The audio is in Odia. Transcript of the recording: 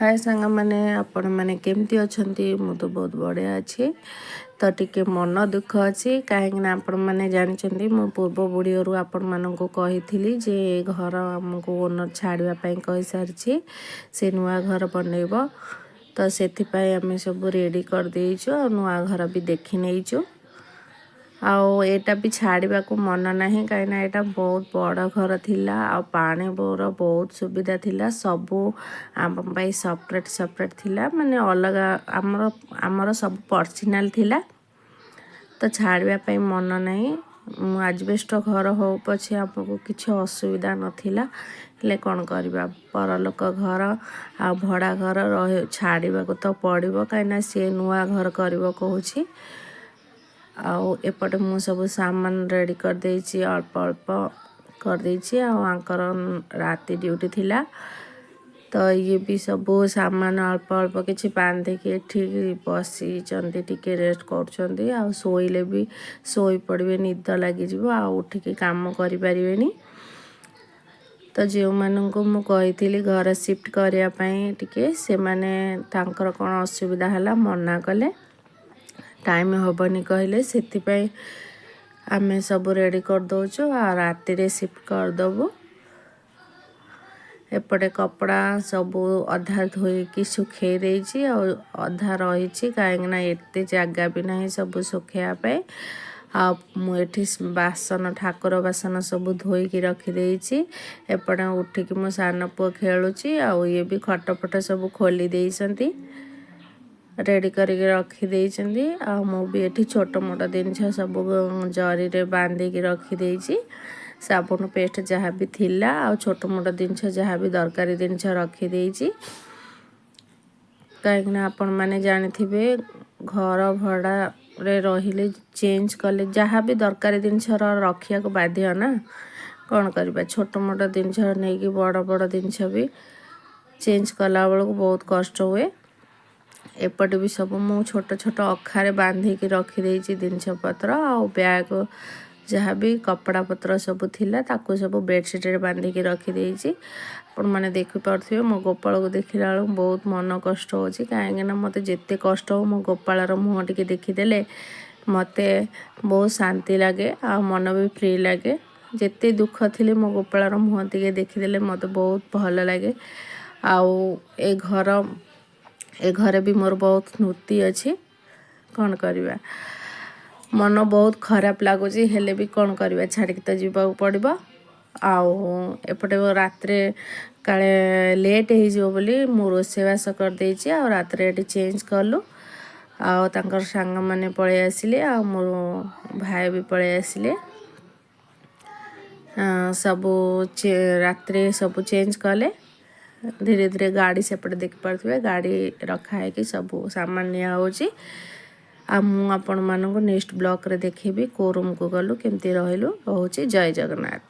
ହାଏ ସାଙ୍ଗମାନେ, ଆପଣମାନେ କେମିତି ଅଛନ୍ତି? ମୁଁ ତ ବହୁତ ବଢ଼ିଆ ଅଛି। ତ ଟିକେ ମନ ଦୁଃଖ ଅଛି, କାହିଁକିନା ଆପଣମାନେ ଜାଣିଛନ୍ତି, ମୁଁ ପୂର୍ବ ଭିଡ଼ିଓରୁ ଆପଣମାନଙ୍କୁ କହିଥିଲି ଯେ ଏ ଘର ଆମକୁ ଓନର୍ ଛାଡ଼ିବା ପାଇଁ କହିସାରିଛି। ସେ ନୂଆ ଘର ବନେଇବ। ତ ସେଥିପାଇଁ ଆମେ ସବୁ ରେଡ଼ି କରିଦେଇଛୁ ଆଉ ନୂଆ ଘର ବି ଦେଖି ନେଇଛୁ। ଆଉ ଏଇଟା ବି ଛାଡ଼ିବାକୁ ମନ ନାହିଁ, କାହିଁକିନା ଏଇଟା ବହୁତ ବଡ଼ ଘର ଥିଲା ଆଉ ପାଣିର ବହୁତ ସୁବିଧା ଥିଲା। ସବୁ ଆମ ପାଇଁ ସେପାରେଟ୍ ସେପାରେଟ୍ ଥିଲା, ମାନେ ଅଲଗା ଆମର ଆମର ସବୁ ପର୍ସନାଲ୍ ଥିଲା। ତ ଛାଡ଼ିବା ପାଇଁ ମନ ନାହିଁ। ମୁଁ ଆଜବେଷ୍ଟ ଘର ହଉ ପଛେ ଆମକୁ କିଛି ଅସୁବିଧା ନଥିଲା, ହେଲେ କ'ଣ କରିବା? ପରଲୋକ ଘର ଆଉ ଭଡ଼ା ଘର ରହି ଛାଡ଼ିବାକୁ ତ ପଡ଼ିବ, କାହିଁକିନା ସିଏ ନୂଆ ଘର କରିବ କହୁଛି। ଆଉ ଏପଟେ ମୁଁ ସବୁ ସାମାନ ରେଡ଼ି କରିଦେଇଛି, ଅଳ୍ପ ଅଳ୍ପ କରିଦେଇଛି। ଆଉ ଆଙ୍କର ରାତି ଡ୍ୟୁଟି ଥିଲା, ତ ଇଏ ବି ସବୁ ସାମାନ ଅଳ୍ପ ଅଳ୍ପ କିଛି ବାନ୍ଧିକି ଏଠି ବସିଛନ୍ତି, ଟିକେ ରେଷ୍ଟ କରୁଛନ୍ତି। ଆଉ ଶୋଇଲେ ବି ଶୋଇପଡ଼ିବେ, ନିଦ ଲାଗିଯିବ ଆଉ ଉଠିକି କାମ କରିପାରିବେନି। ତ ଯେଉଁମାନଙ୍କୁ ମୁଁ କହିଥିଲି ଘର ସିଫ୍ଟ କରିବା ପାଇଁ ଟିକେ, ସେମାନେ ତାଙ୍କର କ'ଣ ଅସୁବିଧା ହେଲା, ମନା କଲେ, ଟାଇମ୍ ହେବନି କହିଲେ। ସେଥିପାଇଁ ଆମେ ସବୁ ରେଡ଼ି କରିଦେଉଛୁ ଆଉ ରାତିରେ ସିଫ୍ଟ କରିଦେବୁ। ଏପଟେ କପଡ଼ା ସବୁ ଅଧା ଧୋଇକି ଶୁଖେଇ ଦେଇଛି ଆଉ ଅଧା ରହିଛି, କାହିଁକିନା ଏତେ ଜାଗା ବି ନାହିଁ ସବୁ ଶୁଖେଇବା ପାଇଁ। ଆଉ ମୁଁ ଏଠି ବାସନ, ଠାକୁର ବାସନ ସବୁ ଧୋଇକି ରଖିଦେଇଛି। ଏପଟେ ଉଠିକି ମୋ ସାନ ପୁଅ ଖେଳୁଛି। ଆଉ ଇଏ ବି ଖଟ ଫଟ ସବୁ ଖୋଲି ଦେଇଛନ୍ତି, ରେଡ଼ି କରିକି ରଖିଦେଇଛନ୍ତି। ଆଉ ମୁଁ ବି ଏଠି ଛୋଟ ମୋଟ ଜିନିଷ ସବୁ ଜରିରେ ବାନ୍ଧିକି ରଖିଦେଇଛି। ସାବୁନ, ପେଷ୍ଟ ଯାହା ବି ଥିଲା ଆଉ ଛୋଟ ମୋଟ ଜିନିଷ ଯାହା ବି ଦରକାରୀ ଜିନିଷ ରଖିଦେଇଛି, କାହିଁକିନା ଆପଣମାନେ ଜାଣିଥିବେ, ଘର ଭଡ଼ାରେ ରହିଲେ ଚେଞ୍ଜ କଲେ ଯାହା ବି ଦରକାରୀ ଜିନିଷ ରଖିବାକୁ ବାଧ୍ୟ ନା। କ'ଣ କରିବା? ଛୋଟ ମୋଟ ଜିନିଷ ନେଇକି ବଡ଼ ବଡ଼ ଜିନିଷ ବି ଚେଞ୍ଜ କଲାବେଳକୁ ବହୁତ କଷ୍ଟ ହୁଏ। ଏପଟେ ବି ସବୁ ମୁଁ ଛୋଟ ଛୋଟ ଅଖାରେ ବାନ୍ଧିକି ରଖିଦେଇଛି ଜିନିଷ ପତ୍ର। ଆଉ ବ୍ୟାଗ୍, ଯାହା ବି କପଡ଼ା ପତ୍ର ସବୁ ଥିଲା, ତାକୁ ସବୁ ବେଡ଼ସିଟ୍ରେ ବାନ୍ଧିକି ରଖିଦେଇଛି। ଆପଣମାନେ ଦେଖିପାରୁଥିବେ, ମୋ ଗୋପାଳକୁ ଦେଖିଲା ବେଳକୁ ବହୁତ ମନ କଷ୍ଟ ହେଉଛି, କାହିଁକିନା ମୋତେ ଯେତେ କଷ୍ଟ ହଉ, ମୋ ଗୋପାଳର ମୁହଁ ଟିକେ ଦେଖିଦେଲେ ମୋତେ ବହୁତ ଶାନ୍ତି ଲାଗେ ଆଉ ମନ ବି ଫ୍ରି ଲାଗେ। ଯେତେ ଦୁଃଖ ଥିଲେ ମୋ ଗୋପାଳର ମୁହଁ ଟିକେ ଦେଖିଦେଲେ ମୋତେ ବହୁତ ଭଲ ଲାଗେ। ଆଉ ଏ ଘରେ ବି ମୋର ବହୁତ ସ୍ମୃତି ଅଛି। କ'ଣ କରିବା? ମନ ବହୁତ ଖରାପ ଲାଗୁଛି, ହେଲେ ବି କ'ଣ କରିବା? ଛାଡ଼ିକି ତ ଯିବାକୁ ପଡ଼ିବ। ଆଉ ଏପଟେ ରାତିରେ କାଳେ ଲେଟ୍ ହେଇଯିବ ବୋଲି ମୁଁ ରୋଷେଇବାସ କରିଦେଇଛି। ଆଉ ରାତିରେ ଏଠି ଚେଞ୍ଜ କଲୁ ଆଉ ତାଙ୍କର ସାଙ୍ଗମାନେ ପଳେଇ ଆସିଲେ ଆଉ ମୋ ଭାଇ ବି ପଳେଇ ଆସିଲେ। ସବୁ ରାତିରେ ସବୁ ଚେଞ୍ଜ କଲେ ଧୀରେ ଧୀରେ। ଗାଡ଼ି ସେପଟେ ଦେଖିପାରୁଥିବେ, ଗାଡ଼ି ରଖା ହେଇକି ସବୁ ସାମାନ ନିଆ ହେଉଛି। ଆଉ ମୁଁ ଆପଣମାନଙ୍କୁ ନେକ୍ସଟ ବ୍ଲଗ୍ରେ ଦେଖେଇବି କେଉଁ ରୁମ୍କୁ ଗଲୁ, କେମିତି ରହିଲୁ। ରହୁଛି, ଜୟ ଜଗନ୍ନାଥ।